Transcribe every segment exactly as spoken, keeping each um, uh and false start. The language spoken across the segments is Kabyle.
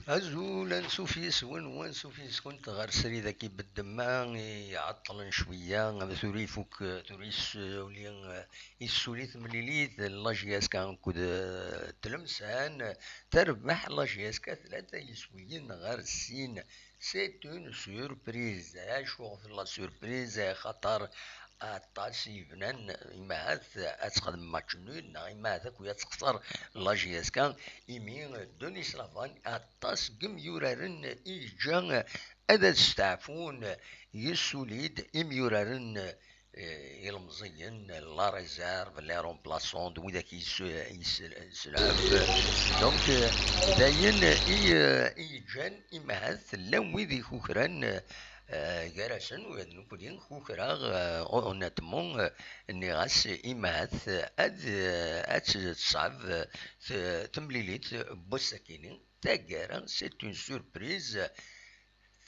Azul, ansuf yes-wen, u ansuf yes-kent ɣer srid-agi n ddemma i iɛeṭṭlen cwiya, ama tura ifuk, tura yessuli, yessuli temlilit n la J S K akked, eh, Tlemsan, terbeḥ la J S K tlata yiswiyen ɣer sin. C'est une surprise. Acu ɣef la surprise? Axaṭer aṭas i yebnan, imahat ad texdem match nul, neɣ imahat akk ad texṣer la J S K, imi Denis Lavan aṭas n yimyuraren i yeǧǧa ad, ad steɛfun, yessuli-d imyuraren, eh, ilemẓiyen, la réserve, les remplaçants, d widak i s-, i s-, yeslɛeb. Donc, eh, d ayen i, eh, i yeǧǧan imahat llan wid ikukran, eh, gar-asen, ula d nekkni kukreɣ, eh, honnêtement, eh, nniɣ-as imahat, eh, ad, eh, ad tt-, teṣɛeb, eh, t-, temlilit n wass-akini. Taggara, c'est une surprise.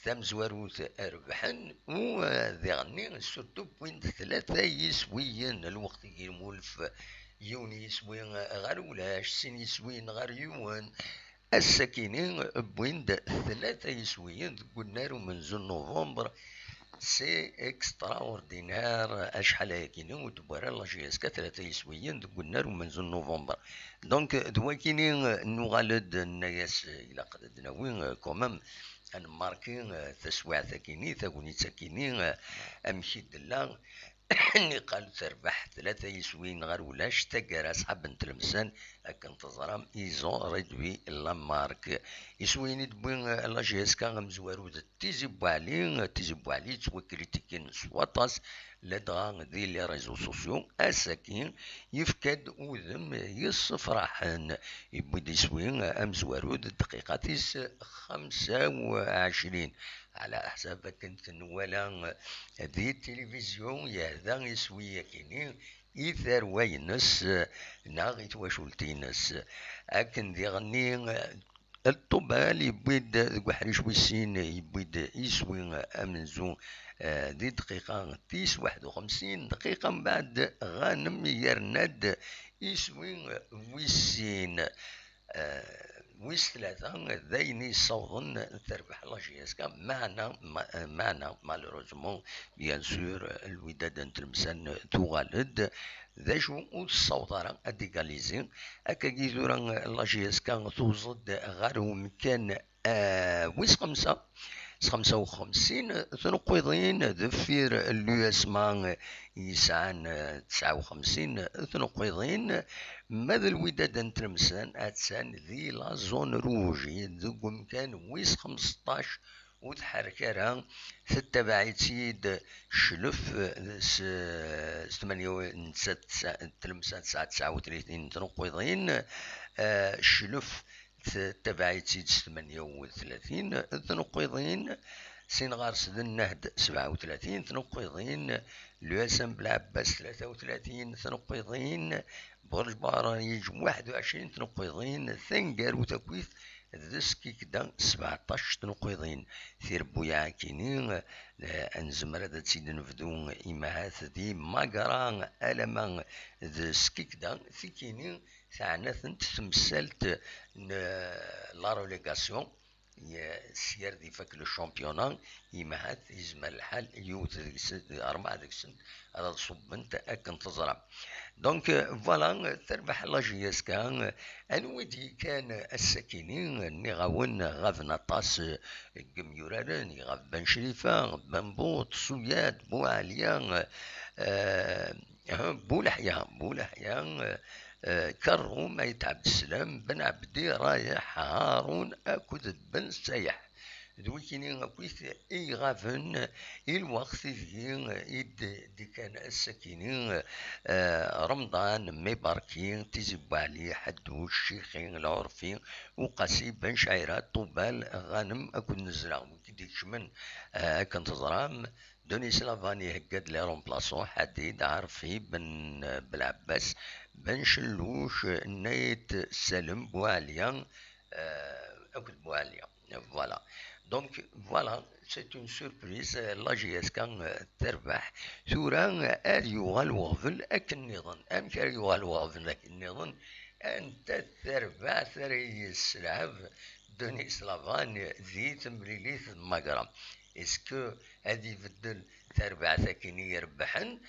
Tamezwarut rebḥen, u, eh, diɣenni surtout wwin-d tlata yiswiyen. Lweqt i yemulf yiwen yiswi ɣer ulac, sin yiswiyen ɣer yiwen. Ass-akini wwin-d tlata yiswiyen deg unnar umenzu n November. C'est extraordinaire, acḥal ayakini ur d-wwin ara la J S K tlata yiswiyen deg unnar umenzu n November. Donc, d wakini nuɣal-d, nenna-yas ilaq ad d-nawi, euh, quand même, ad nemmarki, euh, taswiɛt-akini, tagnit-akini, euh, amek i d-tella. Niqal terbeḥ tlata yiswiyen ɣer ulac, taggara asḥab n Tlemsan, akken teẓram, ils ont réduit la marque. Iswiyen i d-tewwi, euh, la J S K amezwaru d Tizi Bouali, Tizi Bouali yettwakritikin s waṭas, ladɣa di les réseaux sociaux. Ass-agi yefka-d udem yessefraḥen, yewwi-d iswi amezwaru d dqiqa tis xemsa u ɛecrin. Ɛla ḥsab akken t-nwala di tilivizyu, yehda iswi-yakini i tarwa-ines neɣ i twacult-ines. Akken diɣenni Ṭubal yewwi-d deg uḥric wis sin, yewwi-d iswi amenzu, eh, di dqiqa tis waḥed u xemsin, dqiqa mbeɛd Ghanem yerna-d iswi wis sin. Eh, wis tlata, d ayen yessawḍen terbeḥ la J S K, meɛna, ma-, meɛna, malheureusement, bien sûr, Lwidad n Tlemsan tuɣal-d. D acu ur tessaweḍ ara ad égaliser? Akkagi tura la J S K tewweḍ-d ɣer umkan, eh, wis xemsa, s xemsa u xemsin tneqqiḍin deffir l'U S M A yesɛan, eh, tesɛa u xemsin tneqqiḍin, ma d Lwidad n Tlemsan attan di la zone rouge deg umkan wis xemseṭṭac, ur tḥerrek ara, tettabaɛ-itt-id Cclef s, s tmanya u, nettat tesɛa, Tlemsan tesɛa tesɛa u tlatin tneqqiḍin, eh, Cclef tettabaɛ-itt-id s tmanya u tlatin tneqqiḍin, sin ɣer-s d Nnehd sebɛa u tlatin tneqqiḍin, l'U S M Belɛebbas tlata u tlatin tneqqiḍin, Burǧ Bahrayiǧ waḥed u ɛecrin tneqqiḍin, taneggarut akkit d Skikda sbeɛṭac tneqqiḍin. Tirebbuyaɛ-akini, eh, nezmer ad tt-id-nebdu imahat di Magra alama d Skikda, tikini teɛna-tent temsalt n la relégation, sya ar d ifak le championnat, imahat yezmer lḥal yiwet deg-sent, rebɛa deg-sent ad ṣubbent akken teẓram. Donc, euh, voilà, terbeḥ la J S K. Anwa i d-yekkan ass-akini? Nniɣ-awen ɣaben aṭas, euh, n yimyuraren, iɣab Ben Crifa, Ben Bout, Suyad, Boualiya, euh, Bouleḥya, Bouleḥya, euh, Kerrum, Ayt Ɛebdeslam, Ben Ɛebdi, Rayeḥ, Harun akked Ben Sayeḥ. D wikini akkit i iɣaben i lweqt ideg i d-, d-ikkan ass-akini, eh, Remḍan, Mibarki, Tizi Bouali, Ḥedduc, Cixi, Lɛurfi, Uqasi, Ben Cɛira, Ṭubal, Ghanem akked Nezra. Wigi d-ikecmen, eh, akken teẓram, Denis Lavan ihegga-d les remplaçants, Ḥadid, Ɛerfi, Ben, eh, Belɛebbas, Ben Celluc, Nayt Salem, Boualiya, eh, akked Boualiya. Voilà. Donc, voilà, c'est une surprise. La J S K, euh, terbeḥ. Tura, euh, ad yuɣal weɣbel akken nniḍen. Amek ara yuɣal weɣbel akken nniḍen? Anta tarbaɛt ara yesselɛeb Denis Lavan di temlilit d Magram. Est-ce que ad ibeddel tarbaɛt akkin i irebḥen,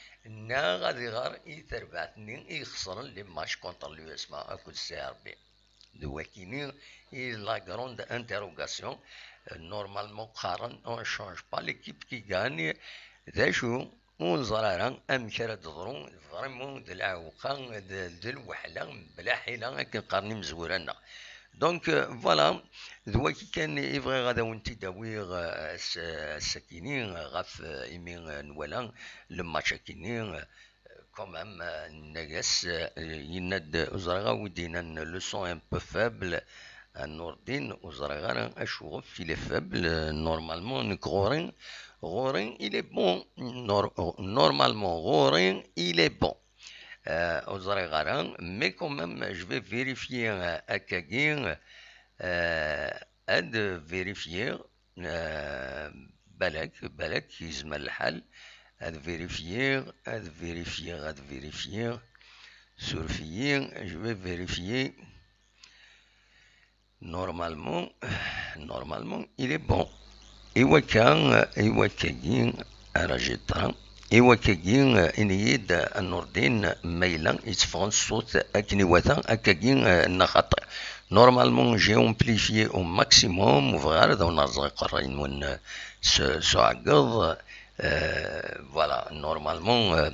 neɣ ad iɣer i tarbaɛt-nni i ixesren les matchs contre l'U S M A akked C R B? D wakini i la grande interrogation. Normalement qqaren on change pas l'équipe qui gagne. D acu? Ur neẓri ara amek ara d-teḍru, vraiment d lɛewqa, d, d lweḥla, mebla ḥila, akken qqaren imezwura-nneɣ. Donc, euh, voilà, d waki kan i bɣiɣ ad awen-t-id-awiɣ, euh, ass-, ass-akini, ɣef, euh, imi, euh, nwala le match akini, euh, quand même, euh, nag-as, euh, yenna-d, ur ẓriɣ a wi d-yennan, le son un peu faible, à Nourdine, ur ẓriɣ ara acuɣef il est faible, euh, normalement, nekk ɣur-i, ɣur-i, il est bon, nor-, normalement, ɣur-i, il est bon. Euh, ur ẓriɣ ara, mais quand même, je vais vérifier, euh, akkagi, euh, ad vérifier, euh, balak, balak, yezmer lḥal, ad vérifier, ad vérifier, ad vérifier, surveiller, je vais vérifier. Normalement, normalement, il est bon. I wakka, i wakkagi, ara jiṭra, i wakkagi, ini-yi-d a Nurdin ma yella yetteffeɣ-d ṣṣut akken iwata, akkagi, neɣ xaṭi. Normalement, j'ai amplifié au maximum, ur bɣiɣ ara ad awen-rẓeɣ iqerray-nwen s, s uɛeggeḍ. Euh, voilà, normalement, euh,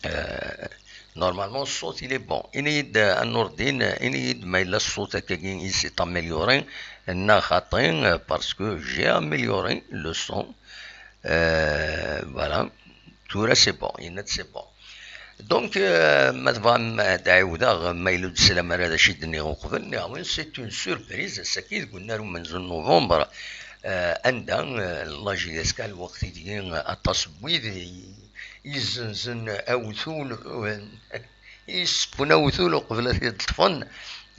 euh, normalement, ṣṣut, il est bon. Ini-yi-d, euh, a Nurdin, ini-yi-d ma yella ṣṣut akkagi i s'est amélioré, neɣ xaṭi, euh, parce que j'ai amélioré le son. Euh, voilà. Tura c'est bon, yenna-d c'est bon. Donc, euh, ma tebɣam ad ɛiwdeɣ, ma yella ur d-teslam ara d acu i d-nniɣ uqbel, nniɣ-awen, c'est une surprise, ass-agi deg unnar umenzu n november, euh, anda, euh, la J S K, lweqt ideg, euh, aṭas n wid i, yezzenzen awtul, euh, yessewwen awtul uqbel ad t-id-ṭṭfen,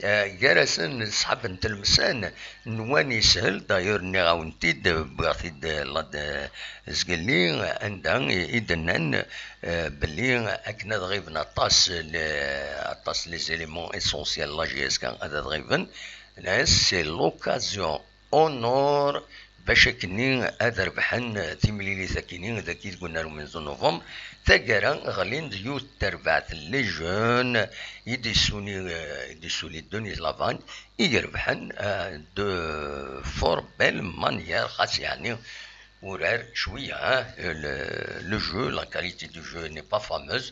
euh, gar-asen ṣṣḥab n Tlemsan, nwan yeshel, d'ailleurs nniɣ-awen-t-id, wwiɣ-t-id, euh, la d-, zgelli, anda i, i d-nnan, euh, belli akken ad ɣiben aṭas, le-, aṭas les éléments essentiels la J S K ad, ad ɣiben, c'est l'occasion en or bac akkenni ad rebḥen timlilit akkenni dagi deg unnar umenzu n november. Taggara ɣlin-d yiwet terbaɛt n les jeunes i d-yessuli, euh, i d-yessuli Denis Lavagne, i irebḥen, euh, de fort belle manière, xas yeɛni urar cwiya, hein, le, le jeu, la qualité du jeu n'est pas fameuse,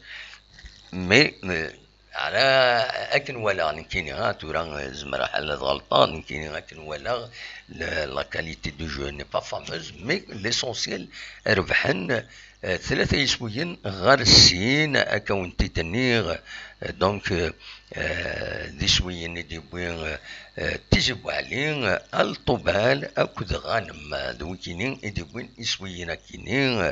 mais, mais, ala akken walaɣ nekkini, ha, tura, eh, zemreɣ ḥala ad ɣelṭeɣ, nekkini akken walaɣ, le, la qualité du jeu n'est pas fameuse, mais l'essentiel, rebḥen, eh, tlata yiswiyen ɣer sin, akka wen-t-id-nniɣ, eh, donc, eh, eh, d iswiyen i d-yewwi, eh, eh, Tizi Buɛli, eh, Alṭubal akked Ɣanem, eh, d wikini i d-yewwin iswiyen akkini,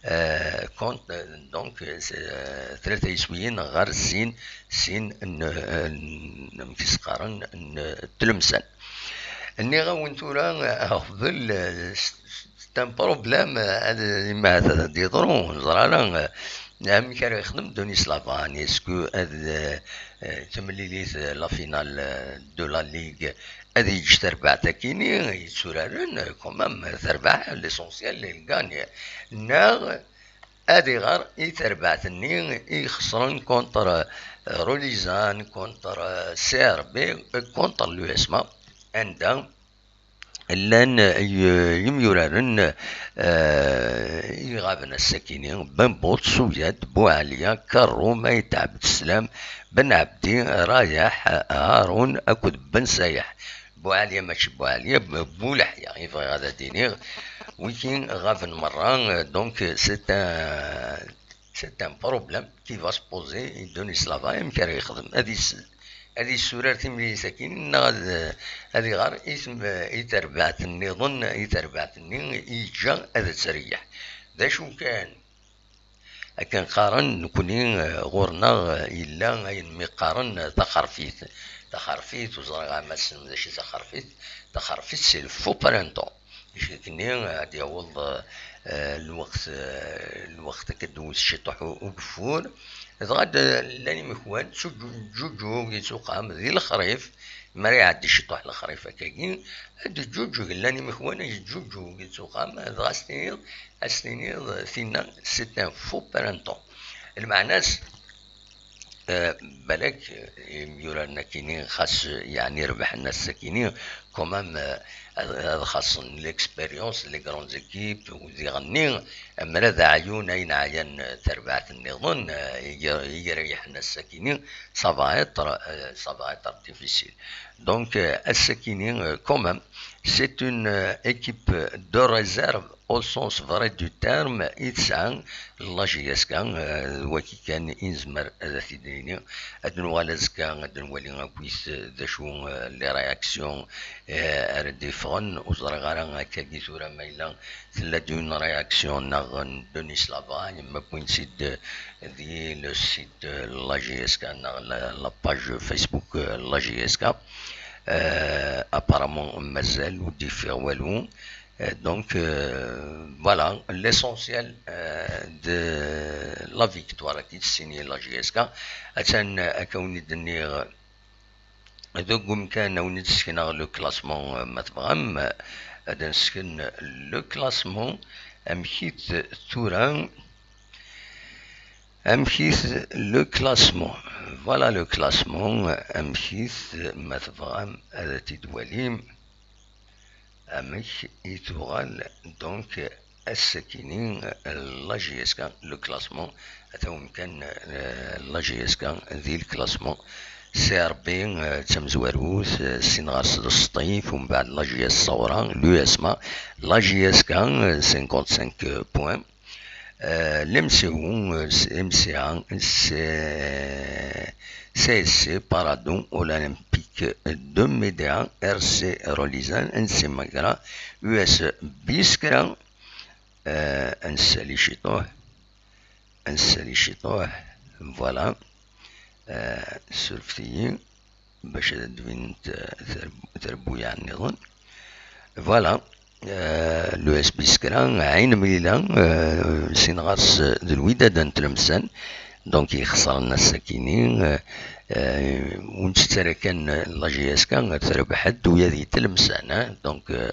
eh, kont-, eh, donc, eh, s-, eh, tlata yiswiyen ɣer sin, sin n, n, amek i s-qqaren, n Tlemsan. Nniɣ-awen tura, eh, aqbel, eh, s-, s-, c'est un problème, eh, ad, imi ahat ad d-yeḍru, ur neẓri ara, eh, amek ara yexdem Denis Lavagne, est-ce que ad, eh, eh, timlilit, eh, la finale, eh, de la Ligue, ad yeǧǧ tarbaɛt akini yetturaren, eh, quand même, eh, terbaɛ, l'essentiel, il gagne. Neɣ ad iɣer i terbaɛt-nni i ixesren contre, eh, Relizan, contre, eh, C R B, eh, contre l'U S M A, anda llan, eh, y-, yimyuraren, eh, iɣaben ass-akini, Bembuṭ, Suyad, Buɛaliya, Karum, Ayt Ɛebdeslam, Ben Ɛebdi, Rayeḥ, Harun akked Ben Sayeḥ. Buɛaliya, mačči Buɛaliya, B-, Buleḥya i bɣiɣ ad d-iniɣ. Wigi ɣaben merra, eh, donc c'est un, c'est un problème qui va se poser i Denis Lavagne, amek ara yexdem? Ad is-, ad yessurar timlilit-agi, neɣ ad, ad iɣer i tem-, i terbaɛt nniḍen, i terbaɛt-nni i yeǧǧa ad tt-reyyeḥ? D acu kan, akken qqaren nekni, eh, ɣur-neɣ, eh, yella ayen mi qqaren, eh, taxerfit. Taxerfit, ur ẓriɣ ama tessnem d acu i d taxerfit. Taxerfit, c'est le faux printemps. Icekni ad d-yaweḍ, eh, lweqt, eh, lweqt akka d-tewwet ciṭuḥ u-, ugeffur. Dɣa d-, llan imekwan, ttjuǧǧu-, ttjuǧǧu, yettuqam di lexrif, Mi ara iɛeddi ciṭuḥ lexrif akkagi, ad d-ǧǧuǧǧug, llan imekwan ad yeǧǧuǧǧug s uxxam, dɣa ad s-tiniḍ, ad s-tiniḍ, tinna, c'est un faux printemps. Lmeɛna-s, eh, balak, eh, imyuraren akini, xas, eh, yeɛni rebḥen ass-akini, quand même, eh, ad, ad xaṣṣen l'expérience, les grandes équipes, u diɣenni, ammer ad ɛyun ayen ɛyan, eh, tarbaɛt nniḍen, eh, i, i ireyḥen ass-akini, ça va être, euh, ça va être difficile. Donc, euh, ass-akini, euh, quand même, c'est une, euh, équipe de réserve au sens vrai du terme, i tesɛa la J S K, euh, d wagi kan i nezmer ad t-id-nini. Ad nuɣal azekka, ad nwali akkit, euh, d acu, euh, les réactions, euh, ara d-iffɣen. Ur ẓriɣ ara akkagi tura ma yella tella-d une réaction neɣ n Denis Lava, ma wwin-tt-id di le site, euh, la J S K, neɣ la, la page Facebook, euh, la J S K. Euh, apparemment, mazal ur d-yeffiɣ walu. Euh, donc, euh, voilà, l'essentiel, euh, de la victoire qui signe la J S K. Attan, euh, akka wen-id-nniɣ, deg umkan, ad wen-id-sekneɣ le classement, euh, ma tebɣam, euh, ad nesken le classement, amek-it tura, amek-it le classement. Voilà le classement, amek-it, ma tebɣam ad t-id-twalim, amek i tuɣal, donc, ass-akini, la J S K, le classement, ata umkan, euh, la J S K di le classement. C R B, euh, d tamezwarut, euh, sin ɣer-s d Sṭif, umbeɛd la J S Saura, l'U S M A, la J S K, euh, cinquante-cinq points. Euh, l'M C O, euh, M C A, C-, C S C, Paradon, Olympique de Médéa, R C Rolizan, N C Magra, U S Biskra, euh, N C Lichito, N C Lichito, voilà. Euh, surfti, bac ad d-binent, euh, terb-, terbuyaɛ nniḍen. Voilà. Euh, l'U S Biskra, Ɛin Mlila, euh, sin ɣer-s, euh, d Lwidada n Tlemsan. Donc, ixesren ass-akini, euh, euh, ur nettett ara kan, euh, la J S K, terbeḥ-d ula di Tlemsan, hein. Donc, euh,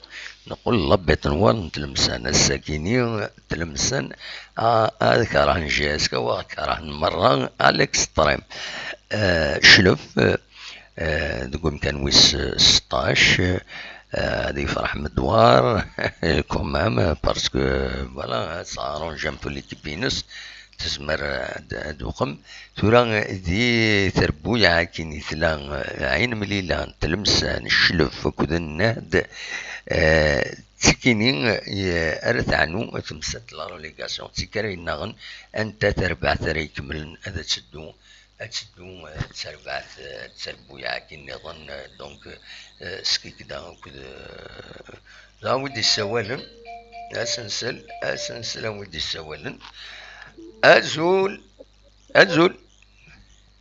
neqqel la bête noire n Tlemsan. Ass-akini, Tlemsan, a, ad kerhen J S K, wa kerhen merra à l'extrême. Euh, Clef, euh, euh, deg umkan wis, euh, seṭṭac, euh, ad yefreḥ Medwar, quand même, parce que, voilà, ad s-arrange un peu l'équipe-ines, tezmer ad, ad d-tuqem. Tura, euh, di terbuyaɛ akken i tella, euh, Ɛin Mlila, Tlemsan, Clef akked Nnehd, euh, d tikini, euh, ara teɛnu temsalt la relégation, d tikara yennaɣen anta tarbaɛt ara ikemmlen ad teddu, ad teddu, euh, d terbaɛt, euh, d terbuyaɛ akken nniḍen, euh, donc, euh, skikda akked, euh, dɣa wi d-issawalen, asensel, asensel a wi d-issawalen. Azul, azul,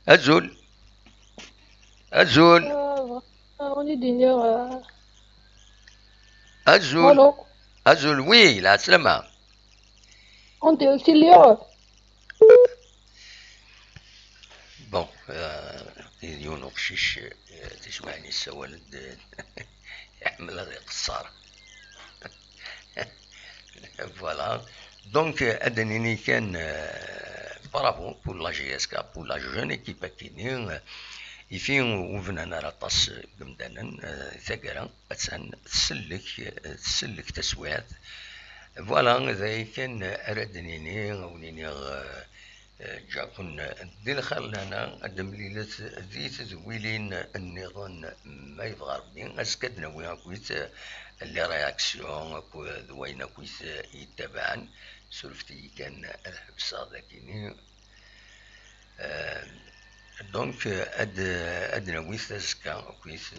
azul, azul. Ah, on est d'une heure, euh. Azul. Allô. Azul, oui, la salama. On est aussi libre. Bon, euh, yiwen uqcic, euh, tiswiɛin yessawalen-d, iḥemmel ad iqeṣṣer. Voilà. Donc, euh, ad d-nini kan, euh, bravo pour la J S K, pour la jeune équipe akini, euh, ifi ur bnan ara aṭas n yimdanen, euh, taggara attan tsellek, euh, tsellek taswiɛt. Voilà, d aya kan ara d-nini, ad wen-iniɣ, euh, euh, ǧǧiɣ-ken di lxir lehna, ad d-temlilet di tedwilin nniḍen ma yebɣa Rebbi. Azekka ad d-nawi akkit, euh, les réactions akked wayen akkit, euh, yettabaɛen. Surfet-iyi kan ad ḥebseɣ dakini. Euh, donc, euh, ad, ad d-nawi azekka akkit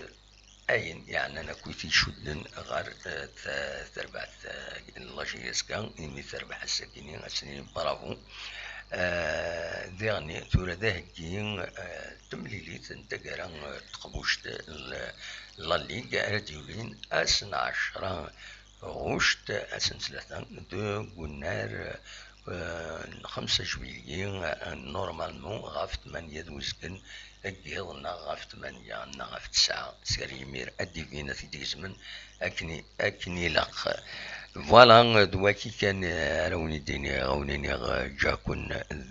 ayen yeɛnan akkit icudden ɣer, euh, ta-, terbaɛt, euh, n la J S K, imi terbeḥ ass-akini, ad s-nini bravo. Euh, diɣenni, tura d aheggi, euh, temlilit n taggara, euh, n teqbuct n la Ligue, ara d-yulin ass n ɛecra ɣuct, ass n ttlata, deg unnar, euh, eh, n xemsa juillet, eh, normalement ɣef tmanya d uzgen n yiḍ neɣ ɣef tmanya neɣ ɣef tesɛa, seg ar yimir ad d-ibin ad t-id-gezmen akken i, akken ilaq. Voilà, d waki kan, eh, ara wen-id-iniɣ, a wen-iniɣ, eh, ǧǧaken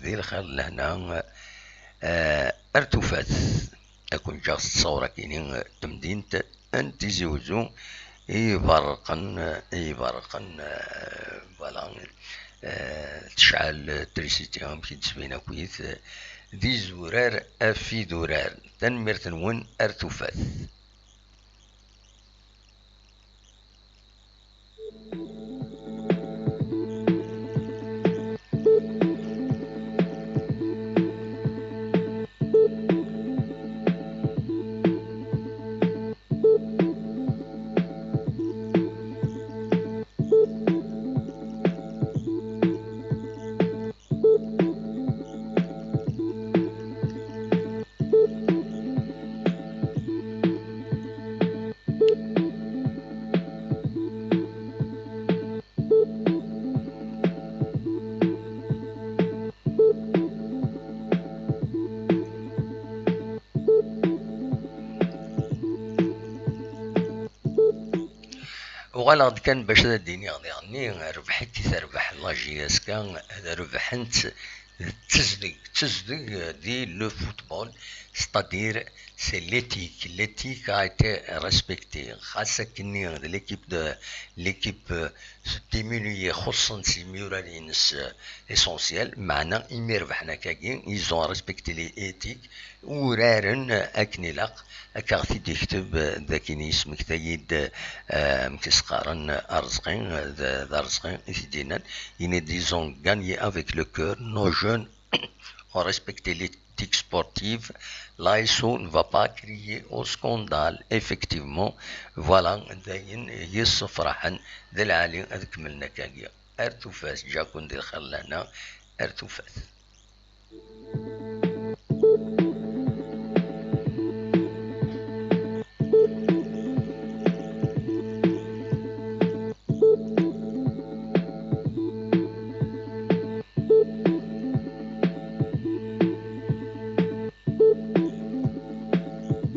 di lxir d lehna, eh, ar tufat. Ad ken-ǧǧeɣ s ttṣawra-kini, eh, n temdint n Tizi Uzzu, i iberrqen, i iberrqen, eh, voilà, eh, tecɛel trisiti, amek i d-sbin akkit, eh, d izurar af idurar. Tanemmirt-nwen, ar tufat. Uɣaleɣ-d kan bac ad d-iniɣ diɣenni, rrbeḥ i terbeḥ la J S K, ad rebḥent d tezdeg, tezdeg di le football, c'est-à-dire c'est l'éthique, l'éthique a été respectée. Xas akkenni d l'équipe de, l'équipe, euh, diminuée, xuṣṣen s yimyurar-ines, euh, essentiel, meɛna imi rebḥen akkagi, ils ont respecté l'éthique, uraren akken ilaq, akka ɣ-t-id-ikteb, d akken yesmekta-yi-d, eh, amek i s-qqaren, Arezqi, d, d Arezqi i t-id-yennan, yenna-d, ils ont gagné avec le cœur, nos jeunes ont respecté l'éthique sportive, l'A S O ne va pas crier au scandale. Effectivement, voilà, d ayen yessefraḥen, d lɛali ad kemmlen akkagi. Ar tufat, ǧǧaken di lxir lehna, ar tufat.